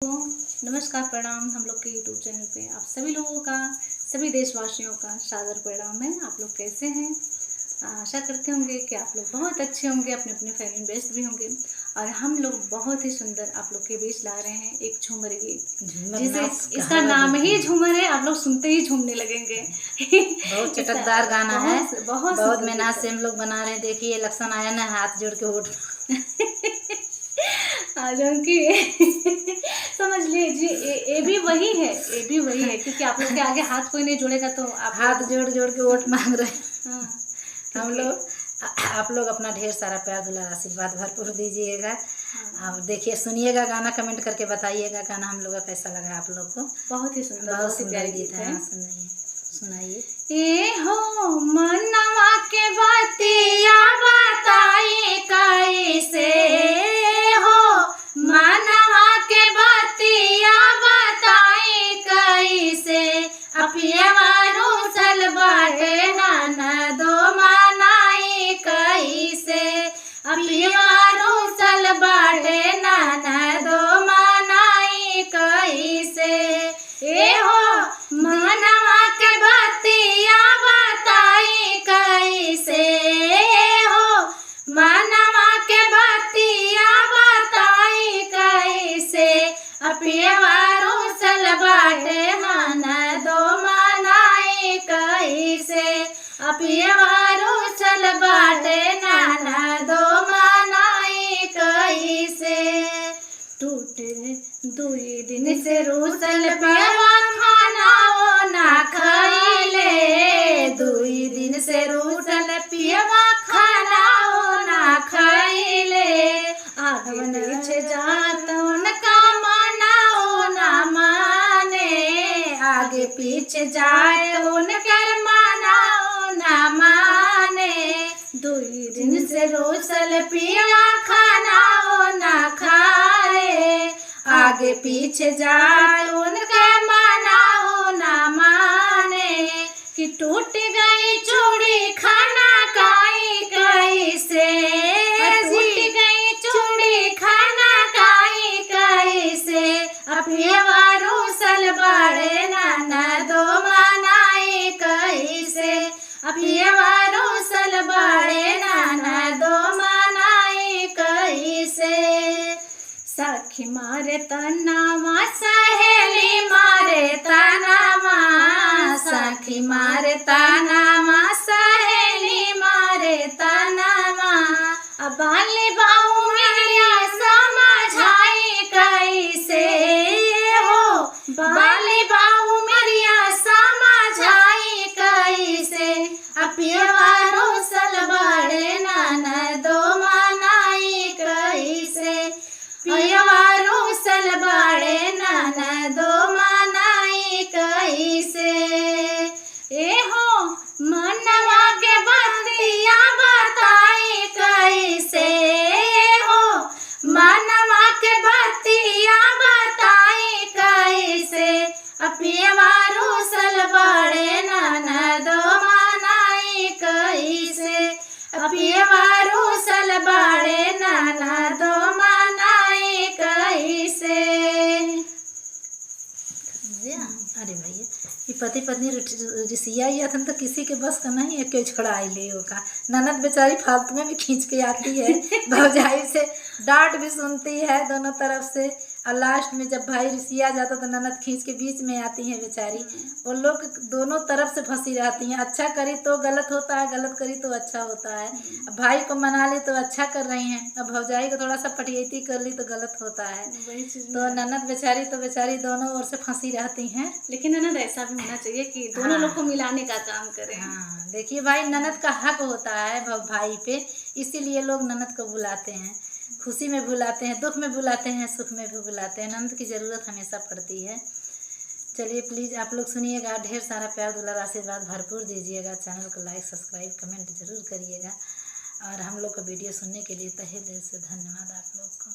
नमस्कार, प्रणाम। हम लोग के यूट्यूब चैनल पे आप सभी लोगों का, सभी देशवासियों का सादर प्रणाम है। आप लोग कैसे हैं? आशा करते होंगे कि आप लोग बहुत अच्छे होंगे, अपने अपने फैमिली में व्यस्त भी होंगे। और हम लोग बहुत ही सुंदर आप लोग के बीच ला रहे हैं एक झूमर गीत, जिसे इसका नाम ही झूमर है। आप लोग सुनते ही झूमने लगेंगे। बहुत चटकदार गाना है, बहुत बहुत मेहनत से हम लोग बना रहे हैं। देखिए इलेक्शन आया ना, हाथ जोड़ के वोट जो कि समझ लीजिए ये भी वही है, ये भी वही है, क्योंकि आप लोग के आगे हाथ कोई नहीं जोड़ेगा तो आप हाथ जोड़ जोड़ के वोट मांग रहे हैं। हाँ, हम लोग आप लोग अपना ढेर सारा प्यार दुलार आशीर्वाद भरपूर दीजिएगा। हाँ। आप देखिए, सुनिएगा गाना, कमेंट करके बताइएगा गाना हम लोग का कैसा लगा आप लोग को। बहुत ही सुंदर, बहुत सुंदर गीत है। सुनाइए सुनाइए। ए हो मनवा के बतिया बताई कैसे हो, मनवा के बतिया बताई कैसे, अपियवा रूसल बाटे ननदो मनाई कैसे, अपियवा रूसल बाटे ननदो मनाई कैसे। ए हो मनवा के बतिया बताई कैसे हो, मनवा के बतिया बताई कैसे, अपियवा रूसल बाटे ननदो मनाई कैसे, अपियवा रूसल बाटे ननदो मनाई कैसे। टूटे दुई दिन से रूसल पियवा खाना वो ना खाइले, दुई दिन से रूसल पियवा खाना वो ना खाइले, आगे पीछे जात उनका माना वो ना माने, आगे पीछे जाए उनकर माना वो ना माने, दुई दिन से रूसल पियवा खाना वो ना खाए, आगे पीछे जाए उनके माना हो ना माने, कि टूट गई चूड़ी खाना काई कैसे, टूट गई चूड़ी खाना काई कैसे, अपियवा रूसल बाड़े ननदो मनाई कैसे, अपियवा रूसल बाड़े ननदो मनाई कैसे। सखी मारे तनावा सहेली मारे तनावा, सखी मारे तनावा सहेली मारे तनावा, अब बाली बाऊ मेरा समझाई कैसे हो, बाली बाऊ मेरिया समझाई कैसे, अपियवा रूसल बाड़े ननदो मनाई कैसे, पियवा रूसल बाड़े ननदो मनाई कैसे। ए हो मनवा के बतिया बताई कैसे हो, मनवा के बतिया बताई कैसे, अपियवा रूसल बाड़े ननदो मनाई कैसे, अपियवा रूसल बाड़े ननदो मनाई कैसे। अरे भैया, ये पति पत्नी रिसिया ही थन तो किसी के बस का नहीं है, क्यों छोड़ा ले का। ननद बेचारी फालतू में भी खींच के आती है, भौजाई से डांट भी सुनती है दोनों तरफ से, और लास्ट में जब भाई रिसिया जाता तो ननद खींच के बीच में आती है बेचारी। वो लोग दोनों तरफ से फंसी रहती हैं। अच्छा करी तो गलत होता है, गलत करी तो अच्छा होता है। अब भाई को मना ली तो अच्छा कर रही हैं, अब भौजाई को थोड़ा सा पटियती कर ली तो गलत होता है। वही चीज़ तो ननद बेचारी तो बेचारी दोनों ओर से फंसी रहती हैं। लेकिन ननद ऐसा भी होना चाहिए कि दोनों हाँ। लोग को मिलाने का काम करें। हाँ, देखिए भाई, ननद का हक होता है भाई पे, इसीलिए लोग ननद को बुलाते हैं। खुशी में बुलाते हैं, दुख में बुलाते हैं, सुख में भी बुलाते हैं। ननद की ज़रूरत हमेशा पड़ती है। चलिए प्लीज़ आप लोग सुनिएगा, ढेर सारा प्यार दुलार आशीर्वाद भरपूर दीजिएगा। चैनल को लाइक सब्सक्राइब कमेंट ज़रूर करिएगा। और हम लोग का वीडियो सुनने के लिए तहे दिल से धन्यवाद आप लोग को।